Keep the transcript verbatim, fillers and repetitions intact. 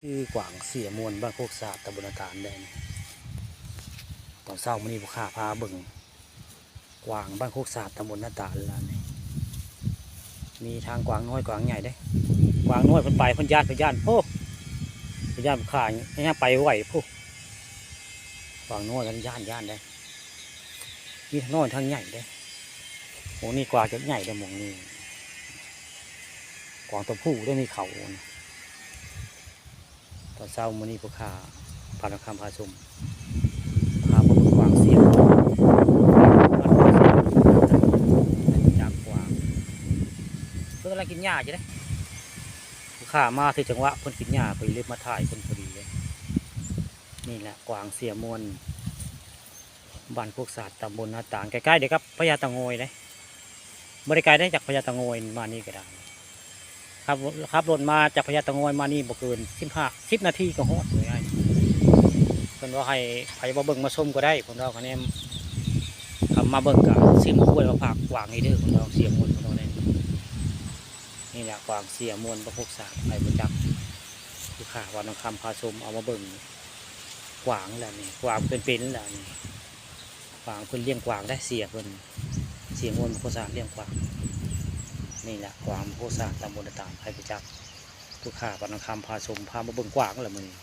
คือกวางเสียมวลบ้านโคกสะอาดตำบลนาตาลแดน ตอนเช้ามื้อนี้ผู้ข้าพาเบิ่งกวางบ้านโคกสะอาดตำบลนาตาลแล้วนี่ มีทางกวางน้อยกวางใหญ่เด้ กวางน้อยเพิ่นไปเพิ่นย่านเพิ่นย่านโพ เพิ่นย่านผู้ข้ายังไปไหวโพ กวางน้อยเพิ่นย่านย่านเด้ มีทั้งน้อยทั้งใหญ่เด้ หม่องนี้กวางจะใหญ่เด้ หม่องนี้ กวางตัวผู้ได้มีเขานี่ ตอนเช้ามื้อนี้ผู้ข้าพาทองคำพาชม พามาเบิ่งกวางเสียม บ้านโคกสะอาด จักกวาง เพิ่นกำลังกินหญ้าอยู่เด้ ผู้ข้ามาถือจังหวะเพิ่นกินหญ้า พอดีเลยมาถ่ายเพิ่นพอดีเลย นี่แหละกวางเสียมวล บ้านโคกสะอาดตำบลนาตาล ใกล้ๆเดียวกับพญาเต่างอยเลย บ่ได้ไกลได้จากพญาเต่างอยมานี่ก็ได้ ขับ ขับรถมาจากพญาเต่างอยมานี่บ่เกินสิบห้า สิบนาทีก็ฮอดเลยอ้าย เพิ่นว่าให้ไผมาเบิ่งมาชมก็ได้ เพิ่นว่าคะแนน คำมาเบิ่งก็ซื้อหมากกล้วยมาฝากกวางนี่เด้อ เพิ่นว่าเสียมวล เพิ่นว่าแน่ นี่แหละกวางเสียมวลบ้านโคกสะอาด ไผบ่จัก ผู้ข้าพาทองคำพาชม เอามาเบิ่งกวางแล้วนี่ กวางเป็นๆแล้วนี่ กวางเพิ่นเลี้ยงกวางได้ เสียเพิ่น เสียมวลบ้านโคกสะอาดเลี้ยงกวาง นี่แหละกวางบ้านโคกสะอาดตำบลนาตาล ไผบ่จัก ผู้ข้าพาทองคำพาชม พามาเบิ่งกวางแล้วมื้อนี้